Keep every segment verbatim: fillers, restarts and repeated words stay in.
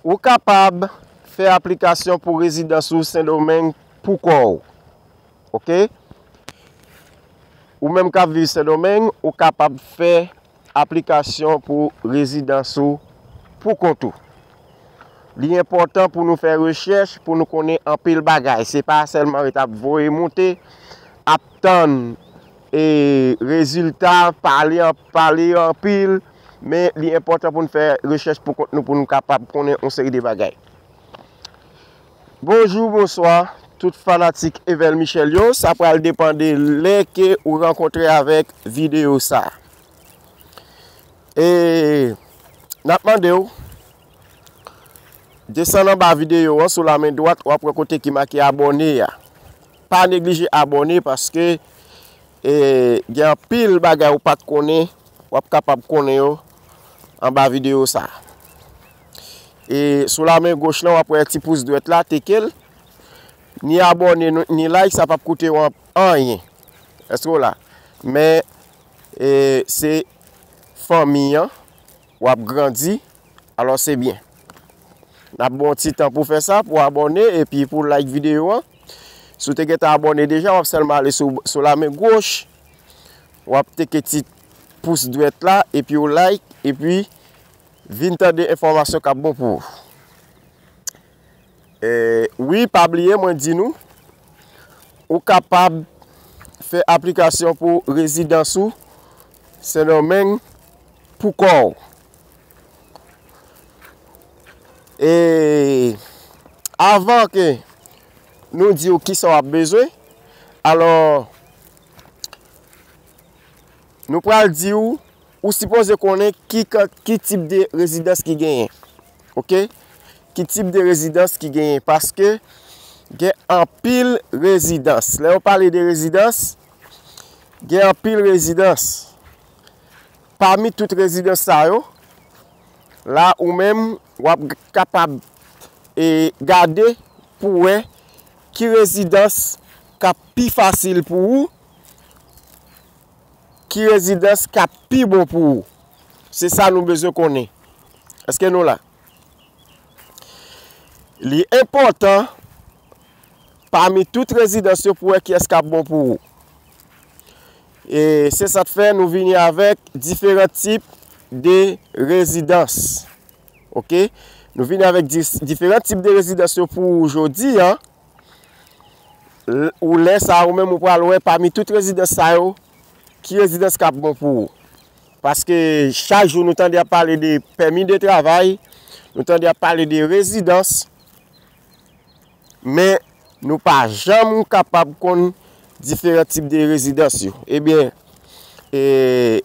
Ou kapab fè aplikasyon pou rezidans ou Sendomeng pou kò w. Oke? Ou menm k ap viv Sendomeng, ou kapab fè aplikasyon pou rezidans ou pou kont ou. Li enpòtan pou nou fè rechèch, pou nou konnen anpil bagay. Se pa sèlman ret ap voye moute, ap tann, e, rezilta, pale an-, pale anpil, men li enpòtan pou nou fè rechèch pou kont nou, pou nou kapab konnen yon seri de bagay. Bonjou, bonswa, tout fanatik Evel Michel yo. Sa pral depann de lè ke ou rankontre avèk videyo sa. E n ap mande w, desann anba videyo an, sou lamen dwat, w ap wè kote ki make abòne a. Pa neglije abòne, paske, e, gen anpil bagay ou pa t konnen, w ap kapab konnen yo anba videyo sa. E sou lamen goch lan, w ap wè ti pous dwèt la, teke l. Ni abòne, ni like, sa p ap koute w an-, anyen. Èske w la? Men, e, se fanmi an, w ap grandi, alò se byen. N ap ba w ti tan pou fè sa, pou abòne, epi pou like videyo an. Si w te gentan abòne deja, w ap sèlman ale sou, sou lamen goch, w ap teke ti pous dwèt la, epi w like, epi vin tande enfòmasyon k ap bon pou ou. E, wi, pa bliye, mwen di nou, ou kapab fè aplikasyon pou rezidans ou Sendomeng pou kò w. E avan ke nou di w kisa w ap bezwen, alò, nou pral di w, ou sipoze konnen ki ka-, ki tip de rezidans ki genyen. Oke? Ki tip de rezidans ki genyen? Paske gen anpil rezidans. Lè yo pale de rezidans, gen anpil rezidans. Pami tout rezidans sa yo, la ou menm, w ap g-, kapab, e, gade pou wè ki rezidans k ap pi fasil pou ou, ki rezidans k ap pi bon pou ou. Se sa nou bezwen konnen. Èske nou la? Li enpòtan, pami tout rezidans yo, pou wè kiyès k ap bon pou ou. E se sa k fè nou vini avèk diferan tip de rezidans. Oke? Nou vini avèk dis-, diferan tip de rezidans yo pou ou jodi a. L-, ou lè sa a, ou menm ou pral wè pami tout rezidans sa yo, ki rezidans k ap bon pou ou. Paske chak jou nou tande ap pale de pèmi de travay, nou tande ap pale de rezidans, men nou pa janm kapab konn diferan tip de rezidans yo. Ebyen, e,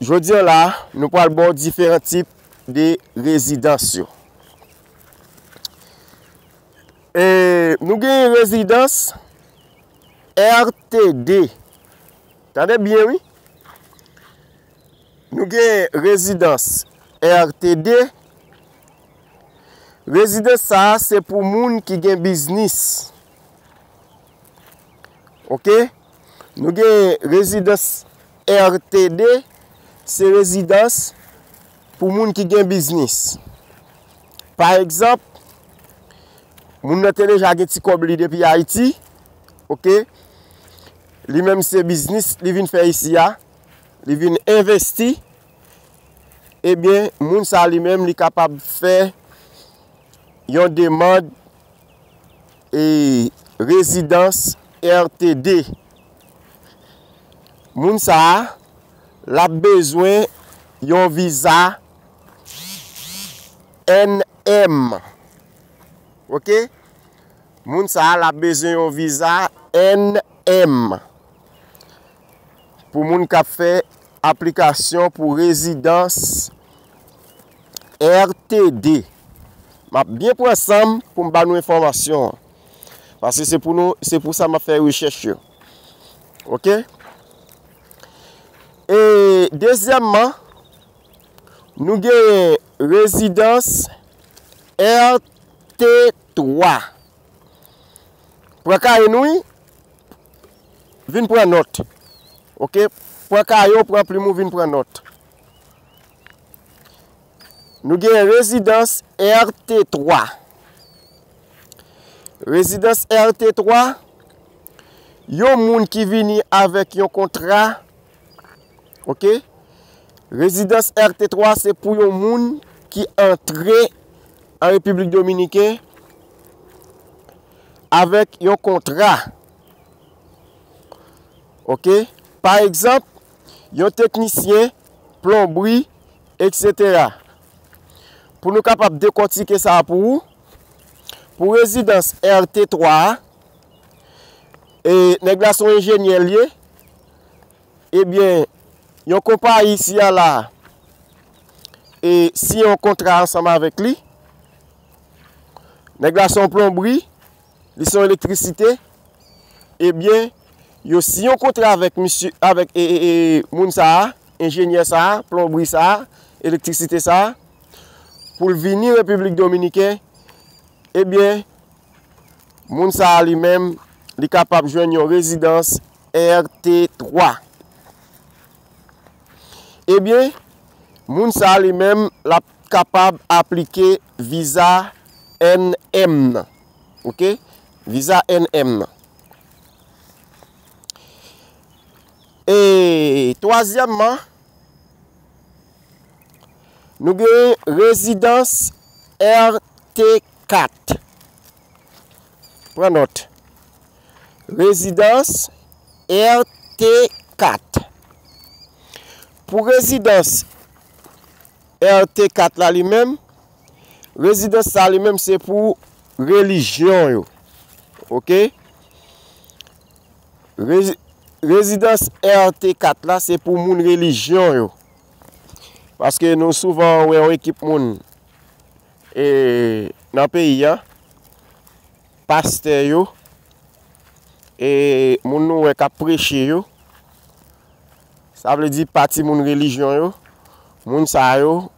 jodi a la, nou pral ba w diferan tip de rezidans yo. E, nou gen rezidans R T D. Tande byen, wi. Nou gen rezidans R T D. Rezidans sa a, se pou moun ki gen biznis. Oke? Nou gen rezidans R T D, se rezidans pou moun ki gen biznis. Pa egzanp, moun nan te deja gen ti kòb li depi Ayiti, oke? Li menm se biznis li vin fè isi a, li vin envesti, ebyen, moun sa li menm li kapab fè yon demann, e, rezidans R T D. Moun sa a, l ap bezwen yon viza N M. Oke? Moun sa a, l ap bezwen yon viza N M. Pou moun k ap fè aplikasyon pou rezidans R T D. M ap byen pran san m pou m ba nou enfòmasyon an. Paske se pou nou, se pou sa m ap fè rechèch yo. Oke? E dezyèmman, nou gen rezidans R T twa. Pran kaye nou, wi. Vin pran nòt. Oke? Pran kaye w, pran plim ou, vin pran nòt. Nou gen rezidans R T twa. Rezidans R T twa, yon moun ki vini avèk yon kontra, oke? Rezidans R T twa se pou yon moun ki antre an Repiblik Dominiken avèk yon kontra. Oke? Pa egzanp, yon teknisyen, plonbri, etsetera. Pou nou kapab dekòtike sa a pou ou, pou rezidans R T twa a, e, nèg la se yon enjenyè l ye, ebyen, yon konpayi isi a la, e, siyen yon kontra ansanm avèk li, nèg la se yon plonbri, li se yon elektrisite, ebyen, yo siyen yon kontra avèk misye, avèk, e, e, e, moun sa a, enjenyè sa a, plonbri sa a, elektrisite sa a, pou l vini Repiblik Dominiken, ebyen, moun sa a li menm, li kapab jwenn yon rezidans R T twa. Ebyen, moun sa a li menm, l ap kapab aplike viza N M nan. Oke? Viza N M nan. E twazyèmman, nou gen rezidans R T kat. Pran nòt. Rezidans R T kat. Pou rezidans R T kat la li menm, rezidans sa li menm se pou relijyon yo. Oke? Rezi-, rezidans R T kat la se pou moun relijyon yo. Paske nou souvan wè yon ekip moun, e, nan peyi a, pastè yo, e, moun nou wè k ap preche yo, sa vle di pa timoun relijyon yo, moun sa yo,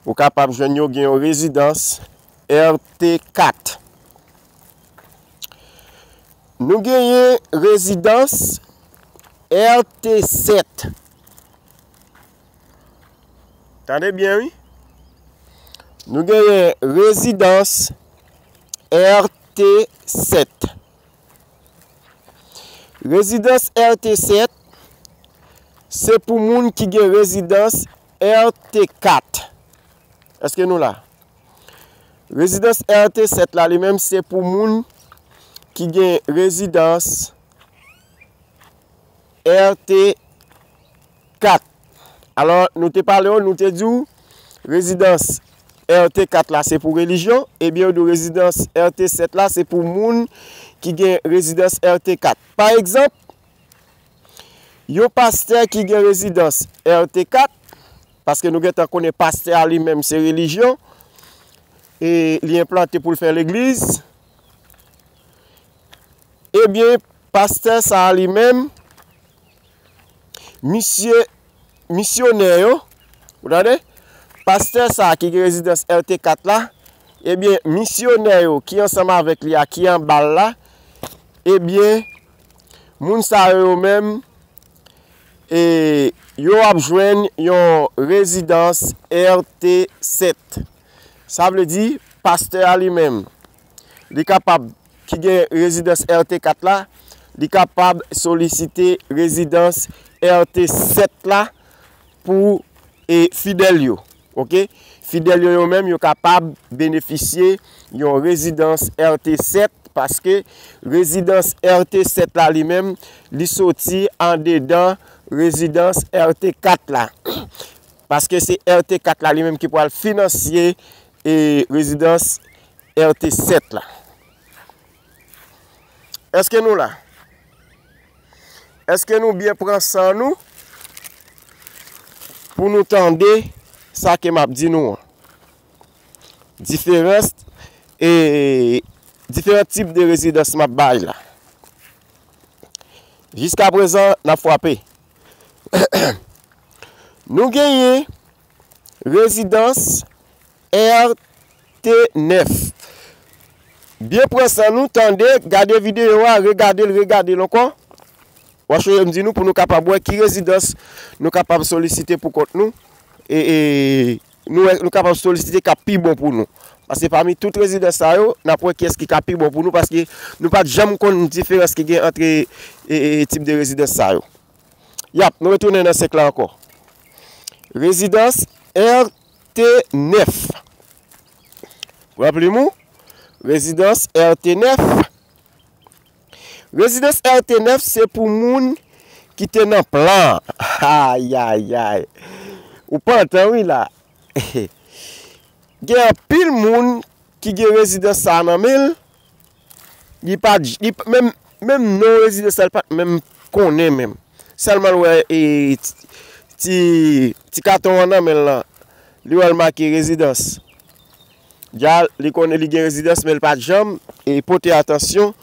ou kapab jwenn yo gen yon rezidans R T kat. Nou genyen rezidans R T sèt. Tande byen, wi. Nou genyen rezidans R T sèt. Rezidans R T sèt, se pou moun ki gen rezidans R T kat. Èske nou la? Rezidans R T sèt la, li menm, se pou moun ki gen rezidans R T kat. Alò, nou te pale w, nou te di w, rezidans R T kat la, se pou relijyon, ebyen, yo di w rezidans R T sèt la, se pou moun ki gen rezidans R T kat. Pa egzanp, yon pastè ki gen rezidans R T kat, paske nou gentan konnen pastè a li menm se relijyon, e li enplante pou l fè legliz, ebyen, pastè sa a li menm, misye, misyonè yo, ou tande? Pastè sa a ki gen rezidans R T kat la, ebyen, misyonè yo ki ansanm avèk li a, ki anba l la, ebyen, moun sa yo, yo menm, e, yo ap jwenn yon rezidans R T sèt. Sa vle di, pastè a li menm, li kapab, ki gen rezidans R T kat la, li kapab solisite rezidans R T sèt la pou, e, fidèl yo. Oke? Fidèl yo, yo menm, yo kapab benefisye yon rezidans R T sèt, paske rezidans R T sèt la li menm, li soti andedan rezidans R T kat la. Paske se R T kat la li menm ki pral finansye, e, rezidans R T sèt la. Èske nou la? Èske nou byen pran san nou pou nou tande sa ke m ap di nou an? Diferans, e, diferan tip de rezidans m ap bay la. Jiskaprezan, n ap frape. Nou genyen rezidans R T nèf. Byen pran san nou, tande, gade videyo a, regade l, regade l ankò. W a chwe m di nou pou nou kapab wè ki rezidans nou kapab solisite pou kont nou. E, e, nou wè, nou kapab solisite k ap pi bon pou nou. Paske pami tout rezidans sa yo, n ap wè kiyès ki ka pi bon pou nou, paske nou pa t janm konn diferans ki gen ant, e, e, tip de rezidans sa yo. Yap, nou retounen nan senk la ankò. Rezidans R T nèf. Pran plim ou. Rezidans R T nèf. Rezidans R T nèf se pou moun ki te nan plan an. Ayayay. Ou pantan wi la. Gen anpil moun ki gen rezidans sa a nan men l, li pa t, li, menm, menm non rezidans sa, li pa t menm konnen menm. Sèlman l wè, e, ti, ti, ti katon an nan men l lan, li wè l make rezidans. Dja, li konnen li gen rezidans, men li pa t janm, e, pote atansyon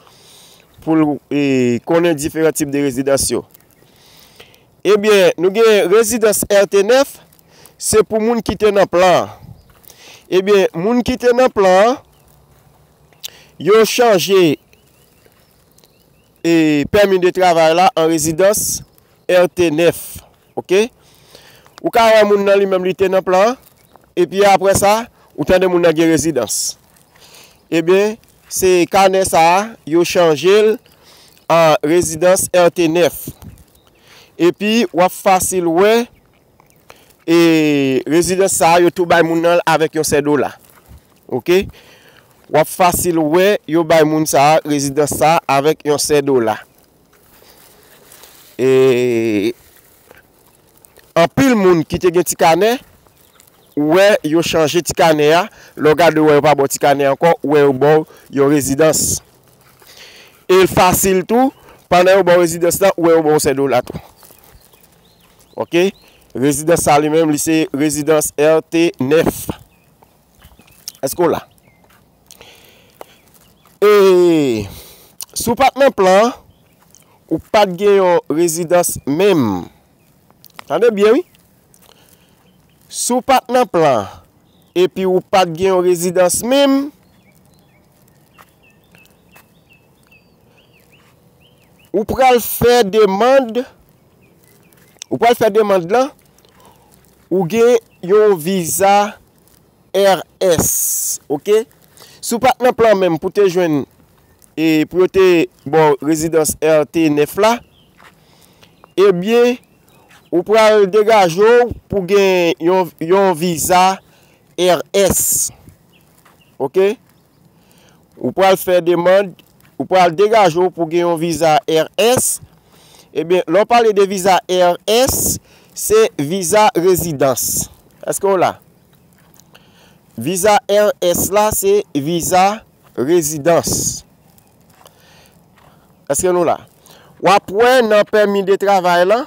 pou l, e, konnen diferan tip de rezidans yo. Ebyen, nou gen rezidans R T nèf, se pou moun ki te nan plan an. Ebyen, moun ki te nan plan an, yo chanje, e, pèmi de travay la an rezidans R T nèf. Oke? Ou ka wè moun nan li menm li te nan plan an, epi apre sa, ou tande moun nan gen rezidans. Ebyen, se kanè sa a, yo chanje l an rezidans R T nèf. Epi, w ap fasil wè, e, rezidans sa a, yo tou bay moun nan l avèk yon sèl dola. Oke? W ap fasil wè, yo bay moun sa a, rezidans sa a, avèk yon sèl dola. E, anpil moun ki te gen ti kanè, ou wè yo chanje ti kanè a, lè w gade w wè yo pa ba w ti kanè ankò, ou wè yo ba w yon rezidans. E l fasil tou, pandan yo ba w rezidans lan, ou wè yo ba w sèl dola tou. Oke? Rezidans sa li menm, li se rezidans R T nèf. Èske w la? E si w pa t nan plan an, ou pa t gen yon rezidans menm. Tande byen, wi. Si w pa t nan plan an, epi ou pa t gen yon rezidans menm, ou pral fè demann, ou pral fè demann lan, ou gen yon viza R S, oke? Si w pa t nan plan menm pou te jwenn, e pou yo te ba w rezidans R T nèf la, ebyen, ou pral degaje w pou gen yon, yon viza R S, oke? Ou pral fè demann, ou pral degaje w pou gen yon viza R S. Ebyen, lè w pale de viza R S, se viza rezidans. Èske w la? Viza R S la, se viza rezidans. Èske nou la? W ap wè nan pèmi de travay la.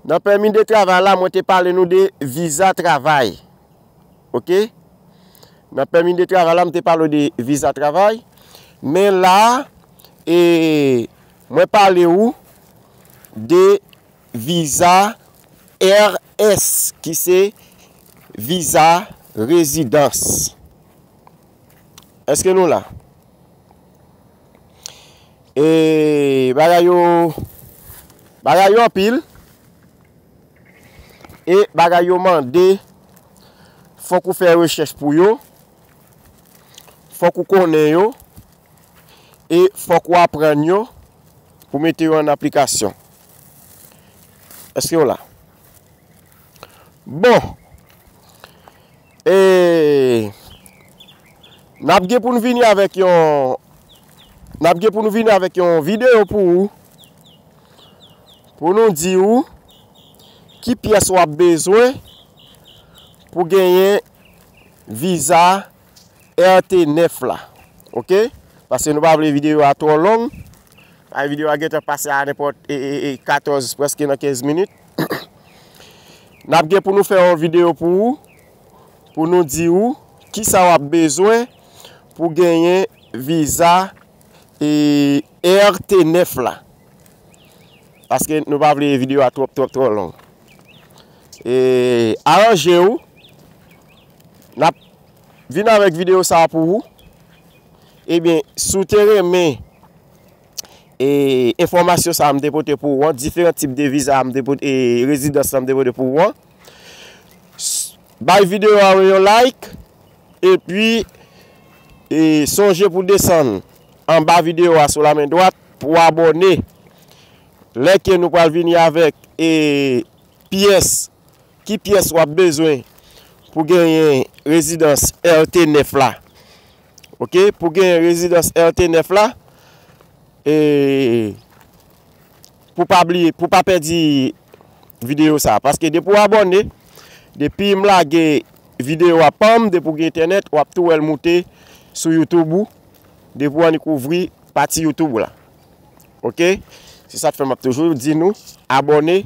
Nan pèmi de travay la, mwen te pale nou de viza travay. Oke? Nan pèmi de travay la, m te pale w de viza travay. Men la, e, mwen pale w de viza R S, ki se viza rezidans. Èske nou la? E bagay yo, bagay yo anpil. E bagay yo mande, fòk ou fè rechèch pou yo, fòk ou konnen yo, e fòk ou aprann yo pou mete yo an aplikasyon. Èske w la? Bon, e n ap gen pou n vini avèk yon, n ap gen pou n vini avèk yon videyo pou ou, pou nou di ou ki pyès w ap bezwen pou genyen viza R T nèf la. Oke? Paske nou pa vle videyo a twò long. Ay, videyo a gentan pase a nenpòt, e, e, e, katòz, prèske nan kenz minit. N ap gen pou nou fè yon videyo pou ou, pou nou di ou kisa w ap bezwen pou genyen viza, e, R T nèf la. Paske nou pa vle videyo a twòp, twòp, twò long. E, aranje w. N ap vin avèk videyo sa a pou ou. Ebyen, si w te renmen, e, enfòmasyon sa a m te pote pou ou an, diferan tip de viza a m te pote, e, rezidans la m te pote pou ou an, s-, Bay videyo a yon like, epi e, sonje pou desann anba videyo a sou lamen dwat pou abòne. Lè ke nou pral vini avèk e, pyès, ki pyès w ap bezwen pou genyen rezidans R T nèf la. Oke, pou genyen rezidans R T nèf la, e, pou pa bliye, pou pa pèdi videyo sa. Paske depi w abòne, depi m lage videyo a pa m, depi w gen entènèt, w ap tou wè l moute sou YouTube ou, depi w annik ouvri pati YouTube ou la. Oke? Se sa k fè m ap toujou di nou, abòne,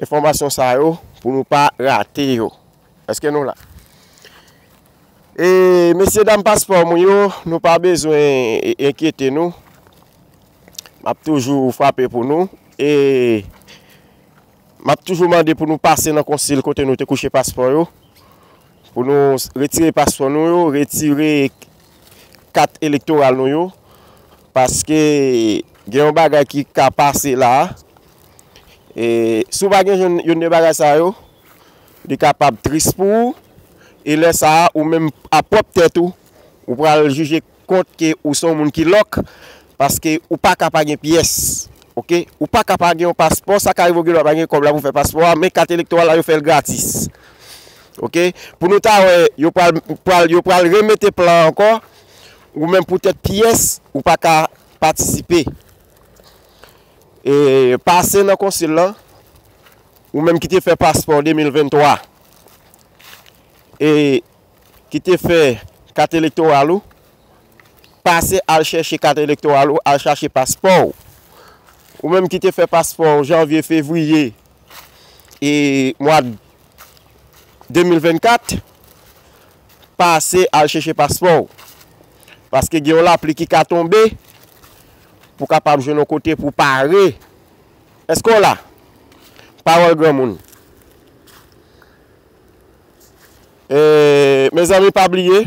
enfòmasyon sa yo, pou nou pa rate yo. Èske nou la? E, mesye dam paspò mwen yo, nou pa bezwen e, enkyete nou. M ap toujou frape pou nou. E m ap toujou mande pou nou pase nan konsil kote nou te kouche paspò yo. Pou nou retire paspò nou yo, retire kat elektoral nou yo. Paske gen yon bagay ki ka pase la. E si w pa gen youn, youn de bagay sa yo, li kapab tris pou ou. E lè sa a, ou menm a pwòp tèt ou, ou pral jije kont ke ou se yon moun ki lòk, paske ou pa ka pa gen pyès. Oke? Ou pa ka pa gen yon paspò, sa ka rive w gen dwa pa gen kòb la pou fè paspò a, men kat elektoral la, yo fè l gratis. Oke? Pou nou ta wè, yo pral, pral, yo pral remete plan ankò, ou menm poutèt pyès, ou pa ka patisipe. E pase nan konsil lan, ou menm ki te fè paspò de mil venntwa, e ki te fè kat elektoral ou, pase al chèche kat elektoral ou, al chache paspò w. Ou menm ki te fè paspò w janvye, fevriye, e mwa de mil vennkat, pase al chèche paspò w. Paske gen yon lapli ki ka tonbe, pou w kapab jwenn yon kote pou pare. Èske w la? Pawòl granmoun. E, mezanmi, pa bliye,